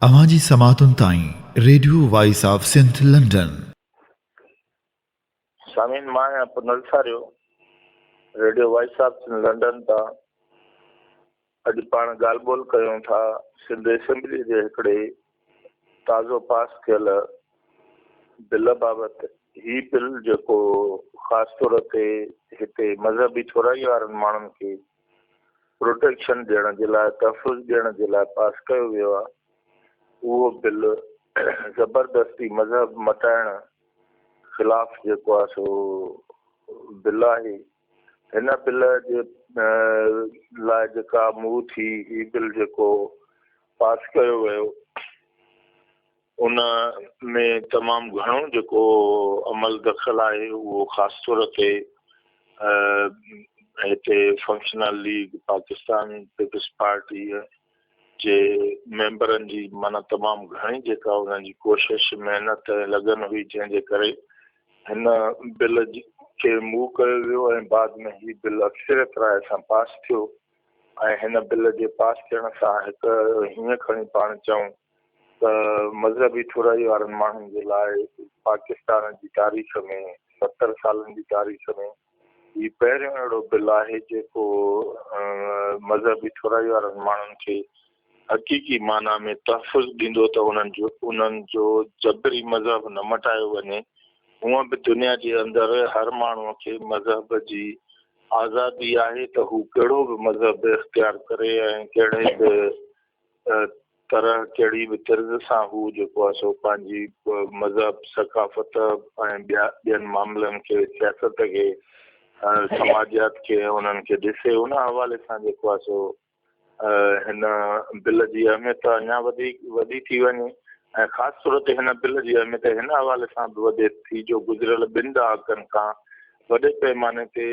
اوهان جي سماعتن تائين radio voice of Sindh London. سامعين مان آهيان Punhal Sario radio voice of Sindh London تان اڄ پاڻ ڳالهه ٻولهه ڪيون ٿا سنڌ اسيمبلي جي هڪڙي تازو پاس ٿيل بل بابت هي بل جيڪو خاص طور تي هتي مذهبي ٿورائي وارن ماڻهن کي پروٽيڪشن ڏيڻ جي لاء، تحفظ ڏيڻ جي لاء پاس ڪيو ويو آهي، اهو بل زبردستي مذهب مٽائڻ خلاف جيڪو آهي سو بل آهي. هن بل جي لاء جيڪا موو ٿي، هي بل جيڪو پاس ڪيو ويو، ان ۾ تمام گهڻو جيڪو عمل دخل آهي اهو خاص طور تي هتي functional league Pakistan peoples party جي ميمبرن جي معنيٰ تمام گهڻي جيڪا انهن جي ڪوشش محنت ۽ لگن هئي جنهن جي ڪري هن بل کي موو ڪيو ويو ۽ بعد ۾ هي بل اڪثريت راء سان پاس ٿيو ۽ هن بل جي پاس ٿيڻ سان هڪ هيئن کڻي پاڻ چئون ته مذهبي ٿورائي وارن ماڻهن جي لاء پاڪستان جي تاريخ ۾ 70 سالن جي تاريخ ۾ هي پهريون اهڙو بل آهي جيڪو مذهبي ٿورائي وارن ماڻهن کي حقيقي معنيٰ ۾ تحفظ ڏيندو ته انهن جو جبري مذهب نه مٽايو وڃي. هونء به دنيا جي اندر هر ماڻهوء کي مذهب جي آزادي آهي ته هو ڪهڙو به مذهب اختيار ڪري ۽ ڪهڙي به طرح ڪهڙي به طرز سان هو جيڪو آهي سو پنهنجي مذهب، ثقافت ۽ ٻيا ٻين معاملن کي سياست کي سماجيات کي انهن کي ڏسي ان حوالي سان جيڪو آهي سو هن بل جي اهميت اڃا وڌيڪ وڌي ٿي وڃي ۽ خاص طور تي هن بل جي اهميت هن حوالي سان به وڌي ٿي جو گذريل ٻن ڏهاڪن کان وڏي پيماني تي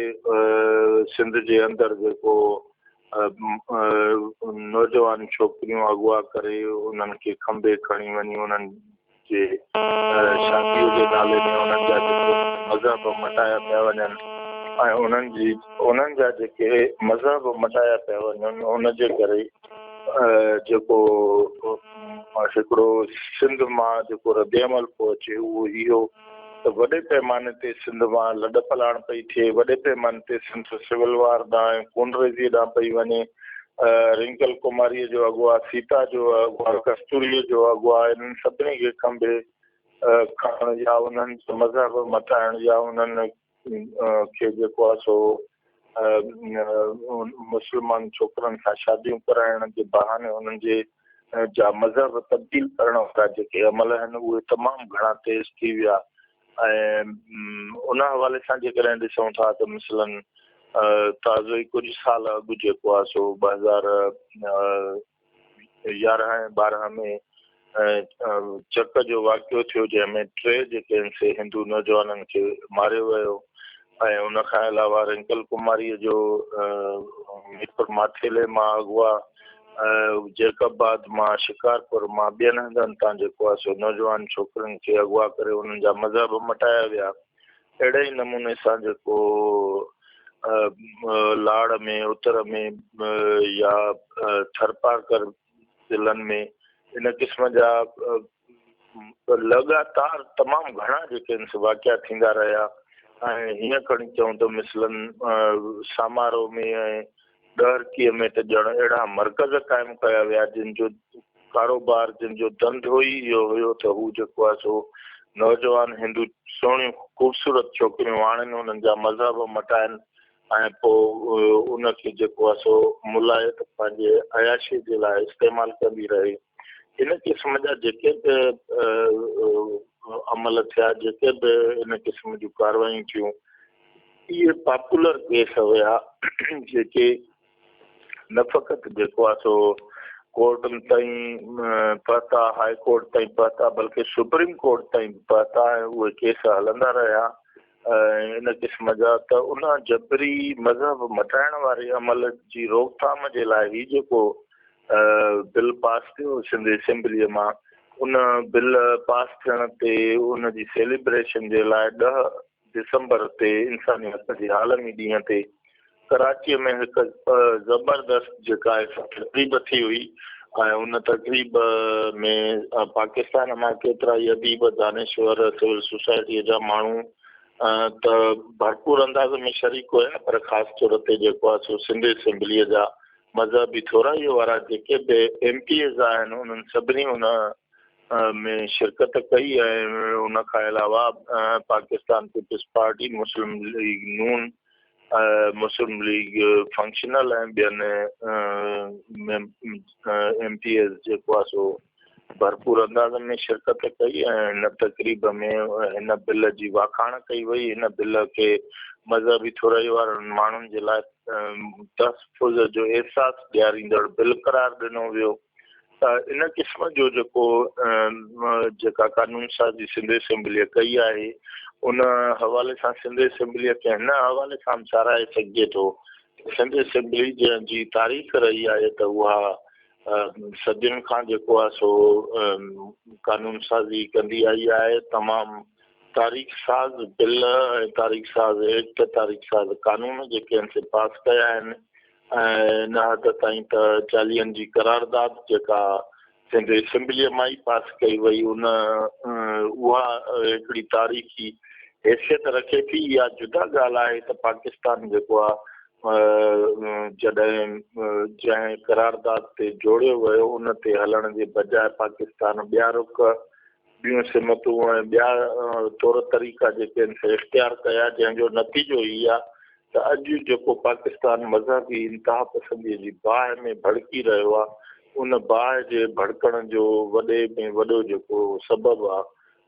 سنڌ جي اندر جيڪو نوجوان ڇوڪريون اغوا ڪري انهن کي کنڀي کڻي وڃي انهن جي شادي جي نالي ۾ انهن جا جيڪي مذهب مٽايا پيا وڃن ۽ انهن جي انهن جا جيڪي مذهب مٽايا پيا وڃن ان جي ڪري جيڪو هڪڙو سنڌ مان جيڪو ردعمل پيو اچي اهو اهو ته وڏي پئماني تي سنڌ مان لڏ پلاڻ پئي ٿئي، وڏي پئماني تي سنڌ سول وار ڏانهن ۽ خونريزيء ڏانهن پئي وڃي. رنڪل ڪماريء جو اغوا، سيتا جو اغوا، ڪستوريء جو اغوا، انهن سڀني کي کنڀي کڻڻ يا انهن جو مذهب مٽائڻ يا انهن کي جيڪو آهي سو مسلمان ڇوڪرن سان شاديون ڪرائڻ جي بهاني انهن جي جا مذهب تبديل ڪرڻ وارا جيڪي عمل آهن اهي تمام گهڻا تيز ٿي ويا ۽ ان حوالي سان جيڪڏهن ڏسون ٿا ته مثلاً تازو ئي ڪجهه سال اڳ جيڪو آهي سو 2011 ۽ 12 ۾ چڪ جو واقعو ٿيو جنهن ۾ ٽي جيڪي آهن سي هندو نوجوانن کي ماريو ويو ۽ ان کان علاوه رنڪل ڪماريء جو ميرپور ماٿيلي مان اغوا، جيڪب آباد مان، شڪارپور مان ٻين هنڌن تان جيڪو آهي سو نوجوان ڇوڪرين کي اغوا ڪري انهن جا مذهب مٽايا ويا. اهڙي ئي نموني سان جيڪو لاڙ ۾ اتر ۾ يا ٿرپارڪر ضلعن ۾ ان قسم جا لڳاتار تمام گهڻا جيڪي آهن سي واقعا ٿيندا رهيا ۽ هيئن کڻي چئون ته مثلاً سامارو ۾ ۽ ڏهرڪيء ۾ ته ڄڻ اهڙا مرڪز قائم ڪيا ويا جن جو ڪاروبار جن جو ڌنڌو ئي اهو هيو ته هو جيڪو آهي سو نوجوان هندو سهڻيون خوبصورت ڇوڪريون آڻين انهن جا مذهب مٽائن ۽ پوء ان کي جيڪو آهي سو ملائيت پنهنجي عياشي جي لاء استعمال ڪندي رهي. ان قسم جا جيڪي به عمل ٿيا جيڪي به ان قسم جون ڪاروايون ٿيون اهي پاپولر ڪيس هيا جيڪي نه فقط جيڪو آهي سو ڪورٽن تائين پهتا، هاء ڪورٽ تائين پهتا بلڪه سپريم ڪورٽ تائين به پهتا ۽ اهي ڪيس هلندا رهيا ۽ ان قسم جا ته ان جبري مذهب مٽائڻ واري عمل جي روڪٿام جي لاء هي جيڪو بل پاس ٿيو سنڌ اسيمبليء مان ان بل پاس ٿيڻ تي ان جي سيليبريشن جي لاء 10 ڊسمبر تي انساني حق جي عالمي ڏينهن تي ڪراچيء ۾ هڪ زبردست جيڪا آهي سا تقريب ٿي هئي ۽ ان تقريب ۾ پاڪستان مان ڪيترا ئي اديب، دانشور، سول سوسائٽيء جا ماڻهو ته ڀرپور انداز ۾ شريڪ هيا، پر خاص طور تي جيڪو آهي سو سنڌ اسيمبليء جا مذهبي ٿورائيء وارا جيڪي به ايم پي ايز آهن، انهن سڀني ان ۾ شرڪت ڪئي ۽ ان کان علاوه پاڪستان پيپلز پارٽي، مسلم ليگ نون، مسلم ليگ فنڪشنل ۽ ٻين ايم پي ايز جيڪو آهي سو ڀرپور انداز ۾ شرڪت ڪئي ۽ هن تقريب ۾ هن بل جي واکاڻ ڪئي وئي. هن بل کي مذهبي ٿورائي وارن ماڻهن جي لاء تحفظ جو احساس ڏياريندڙ بل قرار ڏنو ويو. ته ان قسم جو جيڪو جيڪا قانون سازي سنڌ اسيمبليء ڪئي آهي، ان حوالي سان سنڌ اسيمبليء کي هن حوالي سان به ساراهي سگهجي ٿو ته سنڌ اسيمبلي جنهن جي تاريخ رهي آهي ته اها صدين کان جيڪو آهي سو قانون سازي ڪندي آئي آهي. تمام تاريخ ساز بل ۽ تاريخ ساز ايڪٽ، تاريخ ساز قانون جيڪي آهن سي پاس ڪيا آهن ۽ ان حد تائين ته چاليهن جي قرارداد جيڪا سنڌ اسيمبليء مان ئي پاس ڪئي وئي، ان اها هڪڙي تاريخي حيثيت رکي ٿي. اها جدا ڳالهه آهي ته پاڪستان جيڪو آهي جڏهن جنهن قرارداد تي جوڙيو ويو، ان تي هلڻ جي بجاء پاڪستان ٻيا رخ، ٻيون سمتون ۽ ٻيا طور طريقا جيڪي آهن سي اختيار ڪيا، جنهن جو نتيجو هي آهي ته اڄ جيڪو پاڪستان مذهبي انتهاپسنديء جي باهه ۾ ڀڙڪي رهيو آهي، ان باهه جي ڀڙڪڻ جو وڏي ۾ وڏو جيڪو سبب آهي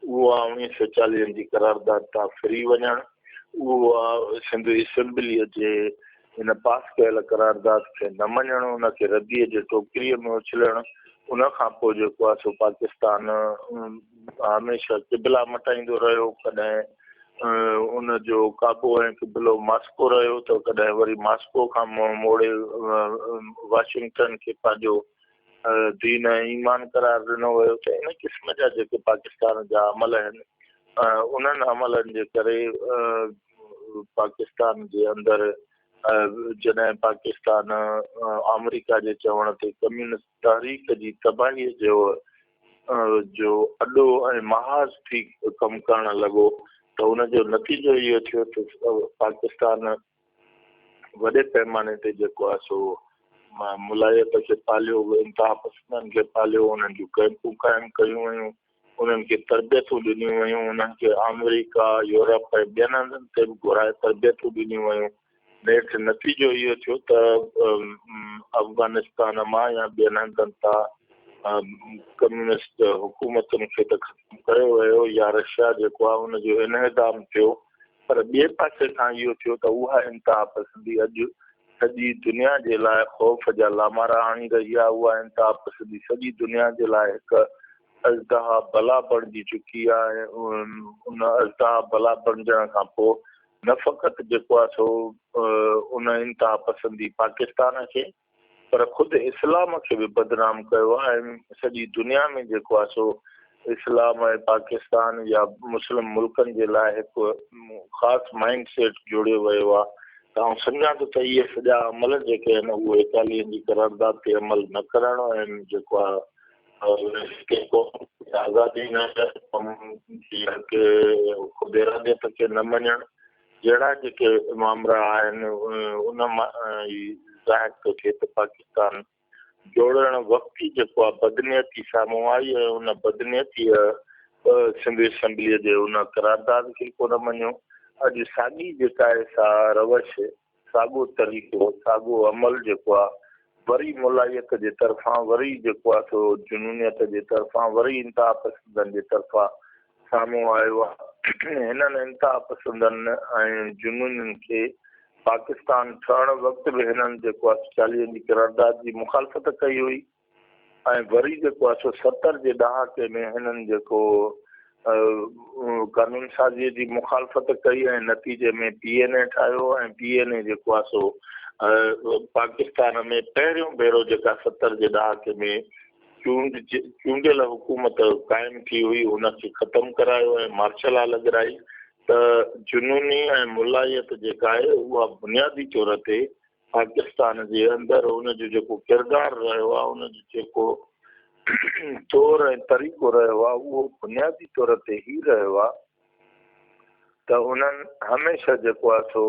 اهو آهي اوڻيهه سئو چاليهن جي قرارداد تان ڦري وڃڻ، اهو آهي سنڌ اسيمبليء جي ان پاس ڪيل قرارداد کي نه مڃڻ، ان کي رديء جي ٽوڪريء ۾ اڇلڻ، ان کان پوء جيڪو آهي سو پاڪستان هميشه قبلا مٽائيندو رهيو، ڪڏهن ان جو ڪعبو ۽ قبلو ماسڪو رهيو ته ڪڏهن وري ماسڪو کان منهن موڙي واشنگٽن کي پنهنجو دين ۽ ايمان قرار ڏنو ويو ته ان قسم جا جيڪي پاڪستان جا عمل آهن، انهن عملن جي ڪري پاڪستان جي اندر جڏهن پاڪستان آمريڪا جي چوڻ تي ڪميونسٽ تحريڪ جي تباهي جو جو اڏو ۽ محاذ ٿي ڪم ڪرڻ لڳو ته ان جو نتيجو اهو ٿيو ته پاڪستان وڏي پئماني تي جيڪو آهي سو ملائيت کي پاليو، انتهاپسندن کي پاليو، انهن جون ڪئمپون قائم ڪيون ويون، انهن کي تربيتون ڏنيون ويون، انهن کي آمريڪا، يورپ ۽ ٻين هنڌن تي به گهرائي تربيتون ڏنيون ويون. نيٺ نتيجو اهو ٿيو ته افغانستان مان يا ٻين هنڌن تان ڪميونسٽ حڪومتن کي ته ختم ڪيو ويو يا رشيا جيڪو آهي ان جو انهدام ٿيو، پر ٻئي پاسي کان اهو ٿيو ته اها انتهاپسندي اڄ سڄي دنيا جي لاء خوف جا لامارا آڻي رهي آهي، اها انتهاپسندي سڄي دنيا جي لاء هڪ ازدها بلا بڻجي چڪي آهي ۽ ان ازدها بلا بڻجڻ کان پوء نه فقط جيڪو آهي سو ان انتهاپسندي پاڪستان کي پر خود اسلام کي به بدنام ڪيو آهي ۽ سڄي دنيا ۾ جيڪو آهي سو اسلام ۽ پاڪستان يا مسلم ملڪن جي لاء هڪ خاص مائنڊ سيٽ جوڙيو ويو آهي ته آئون سمجهان ٿو ته اهي سڄا عمل جيڪي آهن اهي ايڪالين جي قرارداد تي عمل نه ڪرڻ ۽ جيڪو آهي ڪنهن قوم کي آزادي نه ڏيڻ، قوم جي حق خود اراديت کي نه مڃڻ جهڙا جيڪي مامرا آهن، ان مان ئي ظاهر ٿو ٿئي ته پاڪستان جوڙڻ وقت ئي جيڪو آهي بدنيتي سامهون آئي ۽ ان بدنيتيء سنڌ اسيمبليء جي ان قرارداد کي ڪونه مڃيو. اڄ ساڳي جيڪا آهي سا روش، ساڳو طريقو، ساڳو عمل جيڪو آهي وري ملائيت جي طرفان، وري جيڪو آهي سو جنونيت جي طرفان، وري انتهاپسندن جي طرفان سامهون آيو آهي. هنن انتهاپسندن ۽ جنونين کي پاڪستان ٺهڻ وقت به هنن جيڪو آهي سو چاليهن جي قرارداد جي مخالفت ڪئي هئي ۽ وري جيڪو آهي سو 70 جي ڏهاڪي ۾ هنن جيڪو قانون سازي جي مخالفت ڪئي ۽ نتيجي ۾ پي اين اي ٺاهيو ۽ پي اين اي جيڪو آهي سو پاڪستان ۾ پهريون ڀيرو جيڪا 70 جي ڏهاڪي ۾ چونڊيل حڪومت قائم ٿي هئي، ان کي ختم ڪرايو ۽ مارشل لا لڳرائي ته جنوني ۽ ملائيت جيڪا آهي اها بنيادي طور تي پاڪستان جي اندر ان جو جيڪو ڪردار رهيو آهي، ان جو جيڪو طور ۽ طريقو رهيو آهي، اهو بنيادي طور تي هي رهيو آهي ته انهن هميشه جيڪو آهي سو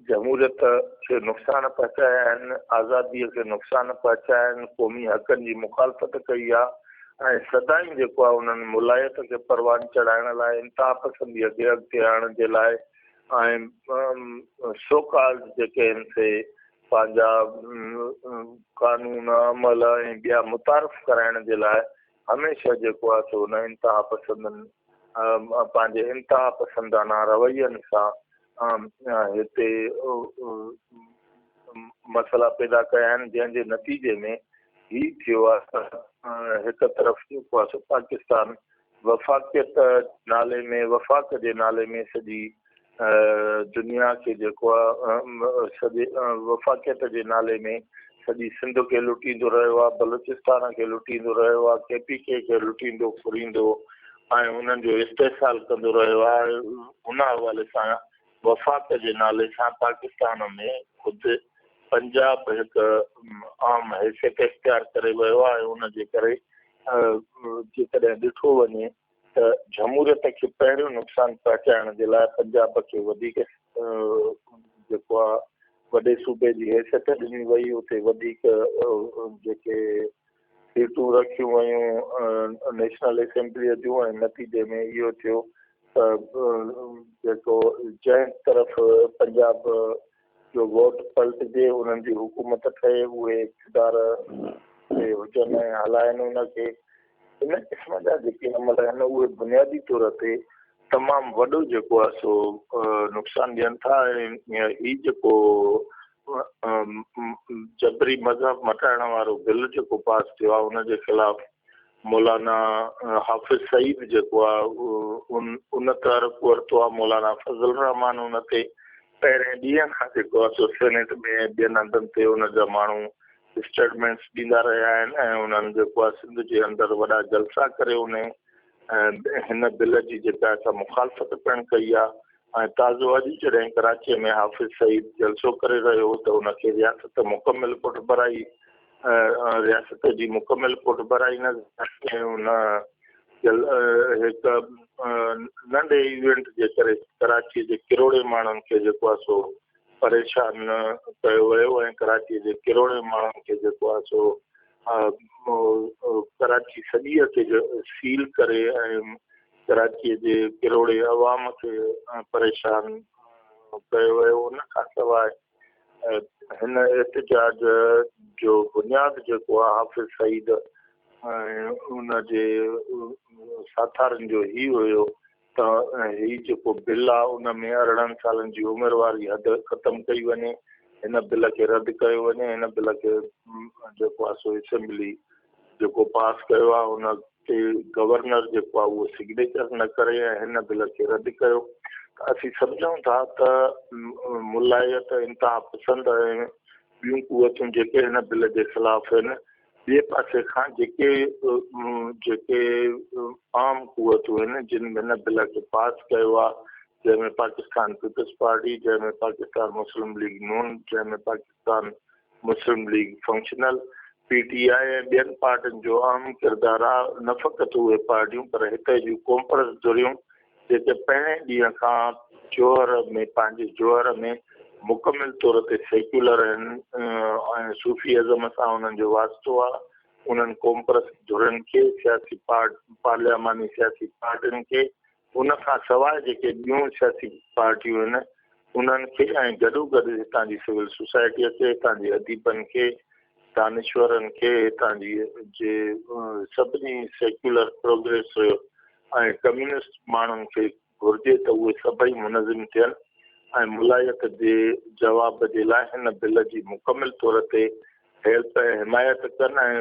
جمهوريت کي نقصان پهچايا آهن، آزاديء کي نقصان پهچايا آهن، قومي حقن جي مخالفت ڪئي آهي ۽ سدائين جيڪو آهي انهن ملائيت کي پروان چڙهائڻ لاء، انتهاپسنديء کي اڳتي آڻڻ جي لاء ۽ سو ڪالڊ جيڪي آهن سي پنهنجا قانون، عمل ۽ ٻيا متعارف ڪرائڻ جي لاء هميشه جيڪو آهي سو ان انتها پسندن پنهنجي انتها پسندانه روين سان هتي مسئلا پيدا ڪيا آهن، جنهن جي نتيجي ۾ هي ٿيو آهي ته هڪ طرف جيڪو آهي سو پاڪستان وفاقيت نالي ۾ وفاق جي نالي ۾ سڄي دنيا کي جيڪو آهي سڄي وفاقيت جي نالي ۾ سڄي سنڌ کي لٽيندو رهيو آهي، بلوچستان کي لٽيندو رهيو آهي، ڪي پي ڪي کي لٽيندو ڦريندو ۽ انهن جو استحصال ڪندو رهيو آهي. ان حوالي سان وفاق جي نالي سان پاڪستان ۾ خود پنجاب هڪ عام حيثيت اختيار ڪري ويو آهي، ان جي ڪري جيڪڏهن ڏٺو وڃي ته جمهوريت کي پهريون نقصان پهچائڻ جي لاء پنجاب کي وڌيڪ جيڪو آهي وڏي صوبي جي حيثيت ڏني وئي، اتي وڌيڪ جيڪي سيٽون رکيون ويون نيشنل اسيمبليء جون ۽ نتيجي ۾ اهو ٿيو ته جيڪو جنهن طرف پنجاب جو ووٽ پلٽجي انهن جي حڪومت ٺهي، اهي اقتدار تي هجن ۽ هلائن ان کي. ان قسم جا جيڪي عمل آهن اهي بنيادي طور تي تمام وڏو جيڪو آهي سو نقصان ڏين ٿا ۽ هي جيڪو جبري مذهب مٽائڻ وارو بل جيڪو پاس ٿيو آهي ان جي خلاف مولانا حافظ سعيد جيڪو آهي ان تحرڪ ورتو آهي، مولانا فضل الرحمان ان تي پهرين ڏينهن کان جيڪو آهي سو سينيٽ ۾ ۽ ٻين هنڌن تي ان جا ماڻهو اسٽيٽمينٽس ڏيندا رهيا آهن ۽ انهن جيڪو آهي سنڌ جي اندر وڏا جلسا ڪري ان هن بل جي جيڪا آهي سا مخالفت پڻ ڪئي آهي ۽ تازو اڄ جڏهن ڪراچيء ۾ حافظ سعيد جلسو ڪري رهيو هو ته ان کي رياست مڪمل پٺڀرائي رياست جي مڪمل پٺڀرائي نظر آئي ۽ ان هڪ ننڍي ايونٽ جي ڪري ڪراچي جي ڪروڙين ماڻهن کي جيڪو آهي سو پريشان ڪيو ويو ۽ ڪراچي جي ڪروڙين ماڻهن کي جيڪو آهي سو ڪراچي سڄيء کي سيل ڪري ۽ ڪراچي جي ڪروڙين عوام کي پريشان ڪيو ويو. ان کان سواء هن احتجاج جو بنياد جيڪو آهي حافظ سعيد ۽ ان جي ساٿارين جو هي هيو ته هي جيڪو بل آهي ان ۾ 18 سالن جي عمر واري حد ختم ڪئي وڃي، هن بل کي رد ڪيو وڃي، هن بل کي جيڪو آهي سو اسيمبلي جيڪو پاس ڪيو آهي ان تي گورنر جيڪو آهي اهو سگنيچر نه ڪري ۽ هن بل کي رد ڪيو ته اسين سمجهون ٿا ته ملائيت، انتها پسند ۽ ٻيون قوتون جيڪي هن بل جي خلاف آهن، ٻئي پاسي کان جيڪي جيڪي عام قوتون آهن جن هن بل کي پاس ڪيو آهي، جنهن ۾ پاڪستان پيپلز پارٽي، جنهن ۾ پاڪستان مسلم ليگ نون، جنهن ۾ Pakistan Muslim League Functional, P T I ۽ ٻين پارٽين جو اهم ڪردار آ، نه فقط اهي پارٽيون پر هتي جون قومپرست ڌريون جيڪي پهرين ڏينهن کان جوهر ۾ پنهنجي جوهر ۾ مڪمل طور تي سيڪيولر آهن ۽ صوفي ازم سان انهن جو واسطو آ، انهن قومپرست ڌرين کي، سياسي پارٽ پارلياماني سياسي پارٽين کي ان کان سواء جيڪي ٻيون سياسي پارٽيون آهن انهن کي ۽ گڏوگڏ هتان جي سول سوسائٽيء کي، هتان جي اديبن کي، دانشورن کي، هتان جي جي سڀني سيڪيولر، پروگريسو ۽ ڪميونسٽ ماڻهن کي گهرجي ته اهي سڀئي منظم ٿين ۽ ملائيت جي جواب جي لاء هن بل جي مڪمل طور تي هيلپ ۽ حمايت ڪن ۽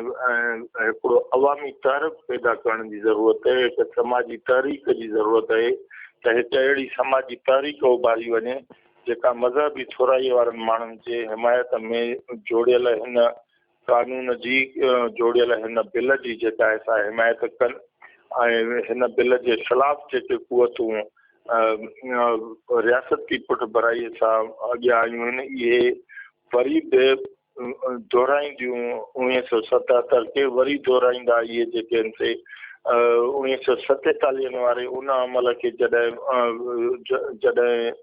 هڪڙو عوامي تحرڪ پيدا ڪرڻ جي ضرورت آهي، هڪ سماجي تحريڪ جي ضرورت آهي ته هڪ اهڙي سماجي تحريڪ اڀاري وڃي جيڪا مذهبي ٿورائي وارن ماڻهن جي حمايت ۾ جوڙيل هن قانون جي جوڙيل هن بل جي جيڪا آهي سا حمايت ڪن ۽ هن بل جي خلاف جيڪي قوتون رياستي پٺڀرائي سان اڳيان آيون آهن اهي وري به دهرائينديون 1977 کي وري دهرائيندا اهي جيڪي آهن سي 1947 واري ان عمل کي جڏهن جڏهن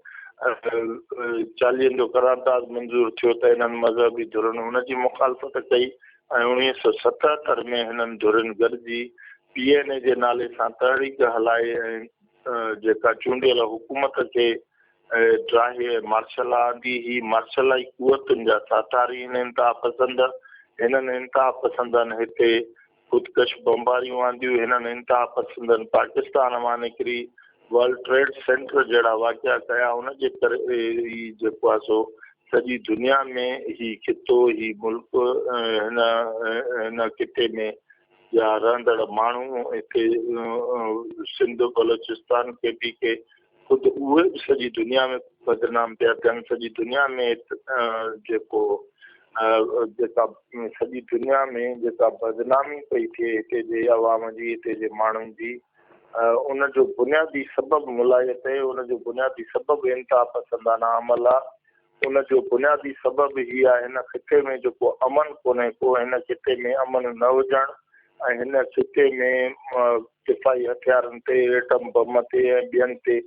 چاليهن جو قرارداد منظور ٿيو ته انهن مذهبي ڌرين ان جي مخالفت ڪئي ۽ 1977 ۾ هنن ڌرين گڏجي پي اين اي جي نالي سان تحريڪ هلائي ۽ جيڪا چونڊيل حڪومت کي ڊاهي ۽ مارشل لا آندي. هي مارشلائي قوتن جا ساٿاري هن انتهاپسند. هنن انتهاپسندن هتي خودڪش بمباريون آنديون. هنن انتهاپسندن پاڪستان مان نڪري ورلڊ ٽريڊ سينٽر جهڙا واقعا ڪيا. ان جي ڪري ئي جيڪو آهي سو سڄي دنيا ۾ هي خطو، هي ملڪ، هن هن خطي ۾ جا رهندڙ ماڻهو هتي سنڌ، بلوچستان، ڪي پي ڪي خود اهي به سڄي دنيا ۾ بدنام پيا ٿين، سڄي دنيا ۾ جيڪو جيڪا سڄي دنيا ۾ جيڪا بدنامي پئي ٿئي هتي جي عوام جي، هتي جي ماڻهن جي، ان جو بنيادي سبب ملائيت آهي، ان جو بنيادي سبب انتها پسندانه عمل آهي، ان جو بنيادي سبب هي آهي هن خطي ۾ جيڪو امن ڪونهي ڪو، هن خطي ۾ امن نه هجڻ ۽ هن خطي ۾ دفاعي هٿيارن تي، ايٽم بم تي ۽ ٻين تي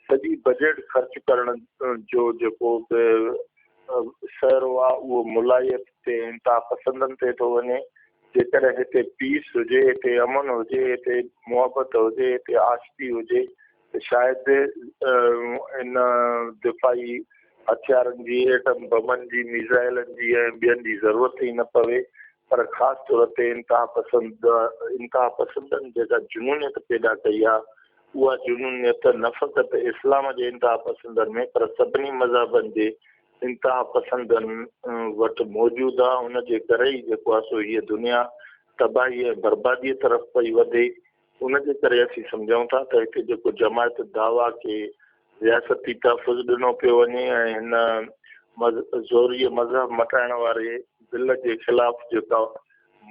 سڄي بجيٽ خرچ ڪرڻ جو جيڪو به سهرو آهي اهو ملائيت تي انتها پسندن تي ٿو وڃي. جيڪڏهن هتي پيس هجي، هتي امن هجي، هتي محبت هجي، هتي آشتي هجي ته شايد ان دفاعي هٿيارن جي، ايٽم بمن جي، ميزائلن جي ۽ ٻين جي ضرورت ئي نه پوي پر خاص طور تي انتهاپسند انتهاپسندن جيڪا جنونيت پيدا ڪئي آهي اها جنونيت نه فقط اسلام جي انتهاپسندن ۾ پر سڀني مذهبن جي انتهاپسندن وٽ موجود آهي ان جي ڪري ئي جيڪو آهي سو هيء دنيا تباهي ۽ برباديء طرف پئي وڌي. ان جي ڪري اسين سمجهون ٿا ته هتي جيڪو جماعت دعويٰ کي رياستي تحفظ ڏنو پيو وڃي ۽ هن زوريء مذهب مٽائڻ واري بل جي خلاف جيڪا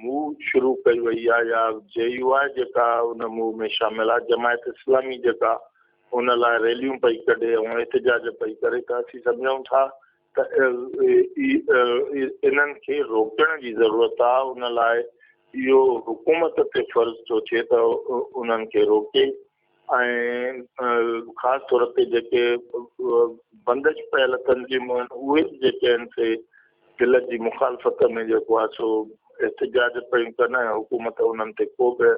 موو شروع ڪئي وئي آهي يا جي يو آء جيڪا ان موو ۾ شامل آهي، جماعت اسلامي جيڪا ان لاء ريليون پئي ڪڍي ۽ احتجاج پئي ڪري ته اسين سمجهون ٿا ته انهن کي روڪڻ جي ضرورت آهي، ان لاء اهو حڪومت تي فرض ٿو ٿئي ته انهن کي روڪي ۽ خاص طور تي جيڪي بندش پيل تنظيمون آهن اهي به جيڪي آهن سي بل جي مخالفت ۾ جيڪو آهي سو احتجاج پيون ڪن ۽ حڪومت انهن تي ڪو به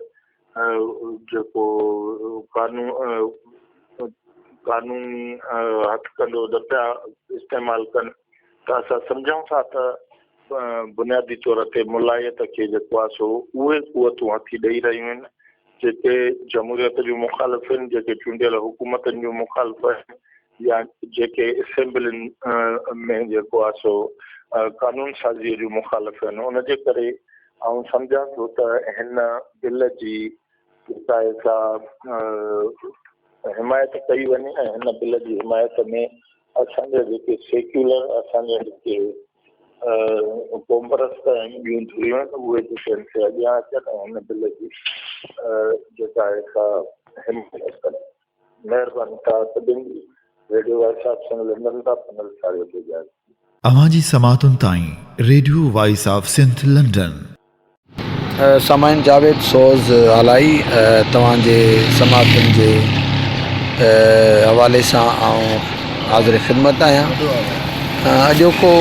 جيڪو قانون قانوني هٿڪنڊو نه پيا استعمال ڪن ته اسان سمجهون ٿا ته بنيادي طور تي ملائيت کي جيڪو آهي سو اهي قوتون هٿي ڏئي رهيون آهن جيڪي جمهوريت جون مخالف آهن، جيڪي چونڊيل حڪومتن جون مخالف آهن يا جيڪي اسيمبلين ۾ جيڪو آهي سو قانون سازيء جون مخالف آهن. ان جي ڪري آئون سمجهان ٿو ته هن بل جي جيڪا آهي سا حمايت ڪئي وڃي ۽ هن بل جي حمايت ۾ اسان جا جيڪي سيڪيولر، اسان جا جيڪي قومپرست ۽ ٻيون ڌريون آهن اهي جيڪي آهن سي اڳيان اچن ۽ هن بل جي جيڪا آهي سا حمايت ڪن. مهرباني توهان سڀني جي. Radio voice of Sindh London تان پنهل ساريو کي اجازت ڏيو. اوهان جي سماعتن تائين radio voice of Sindh London. سامعين جاويد سوز هالائي توهان جي سماعتن جي حوالي سان آئون حاضر خدمت آهيان. اڄوڪو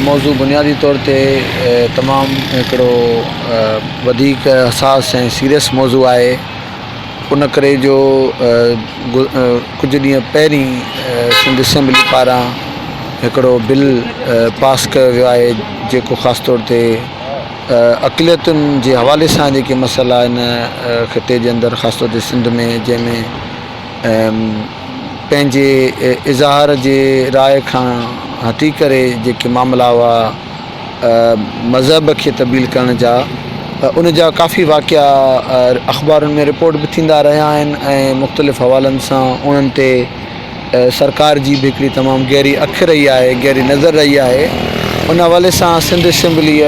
موضوع بنيادي طور تي تمام هڪڙو وڌيڪ حساس ۽ سيريس موضوع آهي ان ڪري جو ڪجهه ڏينهن پهرين سنڌ اسيمبلي پاران هڪڙو بل پاس ڪيو ويو آهي جيڪو خاص طور تي اقليتن جي حوالي سان جيڪي مسئلا آهن خطي جي اندر خاص طور تي سنڌ ۾ جنهن ۾ پنهنجي اظهار جي راء کان هٽي ڪري جيڪي معاملا هئا مذهب کي تبديل ڪرڻ جا ان جا ڪافي واقعا اخبارن ۾ رپورٽ به ٿيندا رهيا آهن ۽ مختلف حوالن سان انهن تي سرڪار جي به هڪڙي تمام گهري اک رهي آهي گهري نظر رهي آهي ان حوالي سان سنڌ اسيمبليء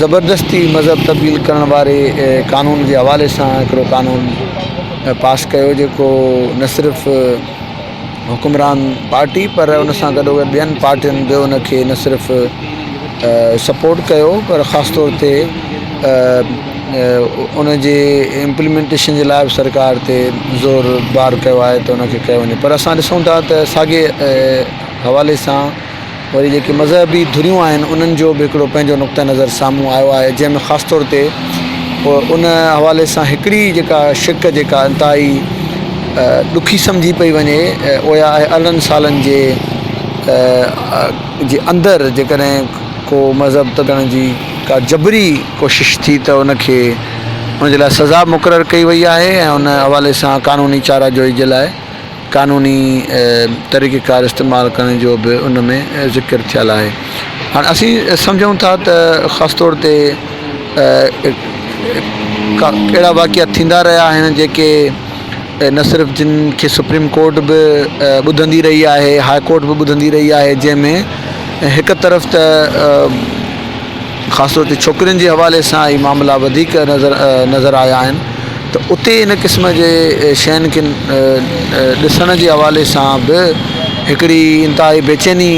زبردستي مذهب تبديل ڪرڻ واري قانون جي حوالي سان هڪڙو قانون پاس ڪيو جيڪو نه صرف حڪمران پارٽي پر ان سان گڏو گڏ ٻين پارٽين به ان کي نه صرف سپورٽ ڪيو پر خاص طور تي ان جي امپليمينٽيشن جي لاء به سرڪار تي زور بار ڪيو آهي ته ان کي ڪيو وڃي پر اسان ڏسون ٿا ته ساڳي حوالي سان وري جيڪي مذهبي ڌريون آهن انهن جو به هڪڙو پنهنجو نقطه نظر سامهون آيو آهي جنهن ۾ خاص طور تي ان حوالي سان هڪڙي جيڪا شق جيڪا انتهائي ڏکي سمجهي پئي وڃي اها آهي ارڙهن سالن جي جي اندر جيڪڏهن ڪو مذهب تبديل ڪرڻ جي ڪا جبري ڪوشش ٿي ته ان کي ان جي لاء سزا مقرر ڪئي وئي آهي ۽ ان حوالي سان قانوني چاره جوئي جي لاء قانوني طريقه ڪار استعمال ڪرڻ جو به ان ۾ ذڪر ٿيل آهي هاڻي اسين سمجهون ٿا ته خاص طور تي اهڙا واقعا ٿيندا رهيا آهن جيڪي نه صرف جن کي سپريم ڪورٽ به ٻڌندي رهي آهي هاء ڪورٽ به ٻڌندي رهي آهي جنهن ۾ هڪ طرف ته خاص طور تي ڇوڪرين جي حوالي سان اهي معاملا وڌيڪ نظر نظر آيا آهن ته اتي ان قسم جي شين کي ڏسڻ جي حوالي سان به هڪڙي انتهائي بيچيني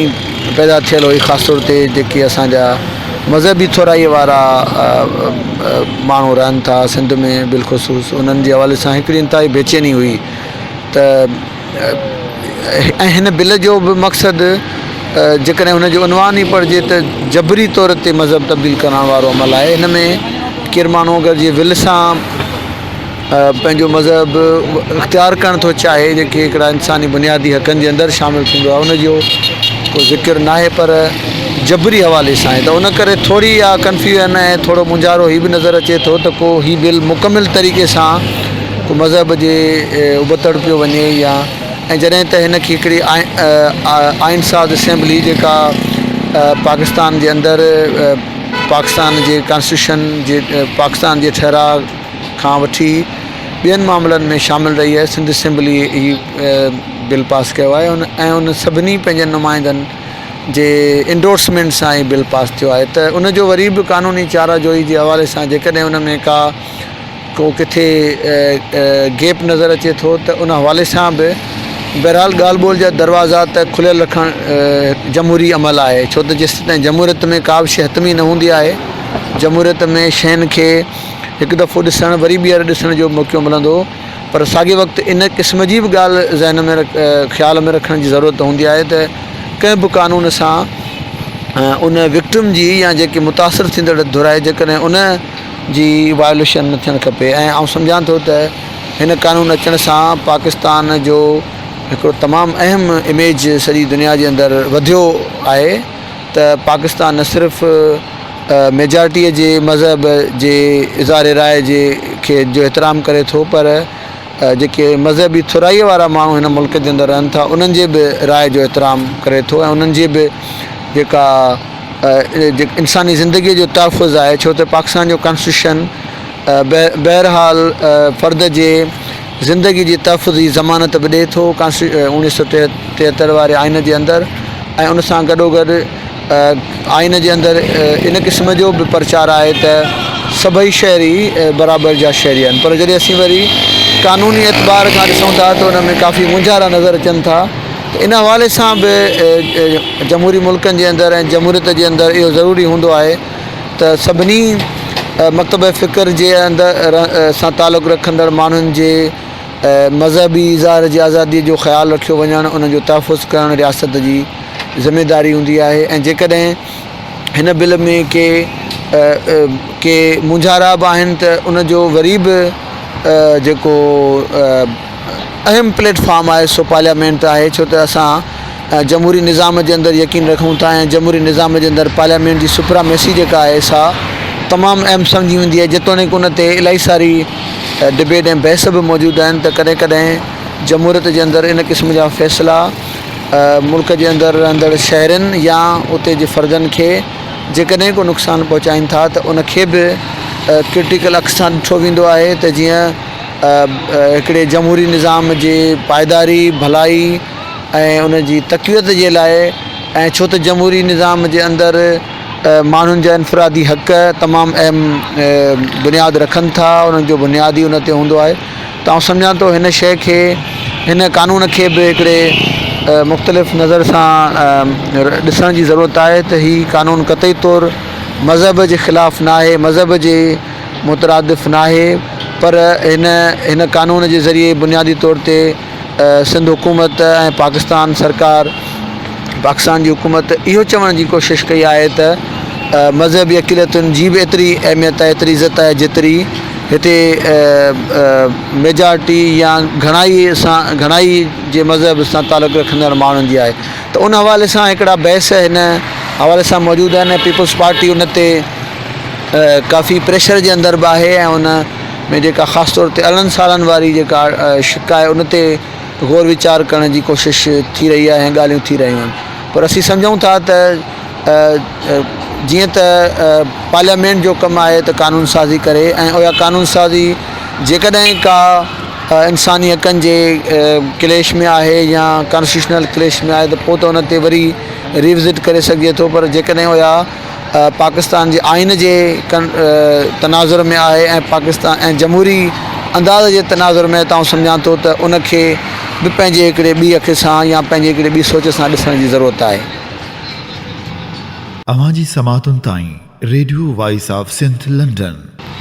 پيدا ٿيل هئي خاص طور تي جيڪي اسانجا مذهبي ٿورائي وارا ماڻهو رهن ٿا سنڌ ۾ بالخصوص انهن جي حوالي سان هڪڙي انتهائي بيچيني هئي ته ۽ هن بل جو به مقصد جيڪڏهن هن جو عنوان ئي پڙهجي ته جبري طور تي مذهب تبديل ڪرڻ وارو عمل آهي هن ۾ ڪير ماڻهو اگر جي ول سان پنهنجو مذهب اختيار ڪرڻ ٿو چاهي جيڪي هڪڙا انساني بنيادي حقن جي اندر شامل ٿيندو آهي ان جو ڪو ذڪر ناهي پر جبري حوالي سان آهي ته ان ڪري ٿوري اها ڪنفيوزن ۽ ٿورو مونجهارو هي به نظر اچي ٿو ته ڪو هي بل مڪمل طريقي سان ڪو مذهب جي ابتڙ پيو وڃي يا ۽ جڏهن ته هن کي هڪڙي آئين ساز اسيمبلي جيڪا پاڪستان جي اندر پاڪستان جي ڪانسٽيٽيوشن جي پاڪستان جي ٺهراء کان وٺي ٻين معاملن ۾ شامل رهي آهي سنڌ اسيمبلي هي بل پاس ڪيو آهي ۽ ان سڀني پنهنجن نمائندن جي انڊورسمينٽ سان هي بل پاس ٿيو آهي ته ان جو وري به قانوني چاره جوئي جي حوالي سان جيڪڏهن ان ۾ ڪا ڪو ڪٿي گيپ نظر اچي ٿو ته ان حوالي سان به بهرحال ڳالهه ٻولهه جا دروازا ته کليل رکڻ جمهوري عمل آهي ڇو ته جيستائين جمهوريت ۾ ڪا به شيء حتمي نه هوندي آهي جمهوريت ۾ شين کي هڪ دفعو ڏسڻ وري ٻيهر ڏسڻ جو موقعو ملندو پر ساڳي وقت ان قسم جي به ڳالهه ذهن ۾ خيال ۾ رکڻ جي ضرورت هوندي آهي ته ڪنهن به قانون سان ان وڪٽم جي يا جيڪي متاثر ٿيندڙ ڌر آهي جيڪڏهن ان جي وايوليشن نه ٿيڻ کپي ۽ آئون سمجهان ٿو ته هن قانون اچڻ سان پاڪستان جو هڪڙو تمام اهم اميج سڄي دنيا جي اندر وڌيو آهي ته پاڪستان نه صرف ميجارٽيء جي مذهب جي اظهار راء جي کي جو احترام ڪري ٿو پر جيڪي مذهبي ٿورائيء وارا ماڻهو هن ملڪ جي اندر رهن ٿا انهن جي به راء جو احترام ڪري ٿو ۽ انهن جي به جيڪا انساني زندگيء جو تحفظ آهي ڇو ته پاڪستان جو ڪانسٽيٽيوشن بهرحال فرد جي زندگي جي تحفظ جي ضمانت به ڏئي ٿو اوڻيهه سو ٽيهتر واري آئين جي اندر ۽ ان سان گڏوگڏ آئين جي اندر ان قسم جو به پرچار آهي ته سڀئي شهري برابر جا شهري آهن پر جڏهن اسين وري قانوني اعتبار کان ڏسون ٿا ته ان ۾ ڪافي مونجهارا نظر اچن ٿا ته ان حوالي سان به جمهوري ملڪن جي اندر ۽ جمهوريت جي اندر اهو ضروري هوندو آهي ته سڀني مڪتبه فڪر جي اندر سان تعلق رکندڙ ماڻهن جي مذهبي اظهار جي آزادي جو خيال رکيو وڃڻ ان جو تحفظ ڪرڻ رياست جي ذميداري هوندي آهي ۽ جيڪڏهن هن بل ۾ ڪي ڪي مونجهارا به آهن ته ان جو وري به جيڪو اهم پليٽ فارم آهي سو پارليامينٽ آهي ڇو ته اسان جمهوري نظام جي اندر يقين رکون ٿا ۽ جمهوري نظام جي اندر پارليامينٽ جي سپراميسي جيڪا آهي سا تمام اهم سمجهي ويندي آهي جيتوڻيڪ ان تي الاهي ساري ڊبيٽ ۽ بحث به موجود آهن ته ڪڏهن ڪڏهن جمهوريت جي اندر ان قسم جا فيصلا ملڪ جي اندر رهندڙ شهرين يا اتي جي فردن کي جيڪڏهن ڪو نقصان پهچائين ٿا ته ان کي به ڪرٽيڪل اک سان ڏٺو ويندو آهي ته جيئن هڪڙي جمهوري نظام جي پائيداري ڀلائي ۽ ان جي تقويت جي لاء ۽ ڇو ته جمهوري نظام جي اندر ماڻهن جا انفرادي حق تمام اهم بنياد رکن ٿا انهن جو بنياد ئي ان تي هوندو آهي ته آئون سمجهان ٿو هن شيء کي هن قانون کي به هڪڙي مختلف نظر سان ڏسڻ جي ضرورت آهي ته هي قانون قطعي طور مذهب جي خلاف ناهي مذهب جي مترادف ناهي پر هن هن قانون جي ذريعي بنيادي طور تي سنڌ حڪومت ۽ پاڪستان سرڪار پاڪستان جي حڪومت اهو چوڻ جي ڪوشش ڪئي آهي ته مذهبي اقليتن جي به ايتري اهميت آهي ايتري عزت آهي جيتري هتي ميجارٽي يا گهڻائي سان گهڻائي جي مذهب سان تعلق رکندڙ ماڻهن جي آهي ته ان حوالي سان هڪڙا بحث هن حوالي سان موجود آهن ۽ پيپلز پارٽي ان تي ڪافي پريشر جي اندر به آهي ۽ ان ۾ جيڪا خاص طور تي 18 سالن واري جيڪا شق آهي ان تي غور ويچار ڪرڻ جي ڪوشش ٿي رهي آهي ۽ ڳالهيون ٿي رهيون آهن پر اسين سمجهون ٿا ته جيئن ته پارليامينٽ جو ڪم آهي ته قانون سازي ڪري ۽ اها قانون سازي جيڪڏهن ڪا انساني حقن جي ڪليش ۾ آهي يا ڪانسٽيٽيوشنل ڪليش ۾ آهي ته پوء ته ان تي وري ريوزٽ ڪري سگهجي ٿو پر جيڪڏهن اها پاڪستان جي آئين جي تناظر ۾ آهي ۽ پاڪستان ۽ جمهوري انداز جي تناظر ۾ ته آئون سمجهان ٿو ته ان کي به پنهنجي هڪڙي ٻي اک سان يا پنهنجي هڪڙي ٻي سوچ سان ڏسڻ جي ضرورت آهي. اوهان جي سماعتن تائين radio voice of Sindh London.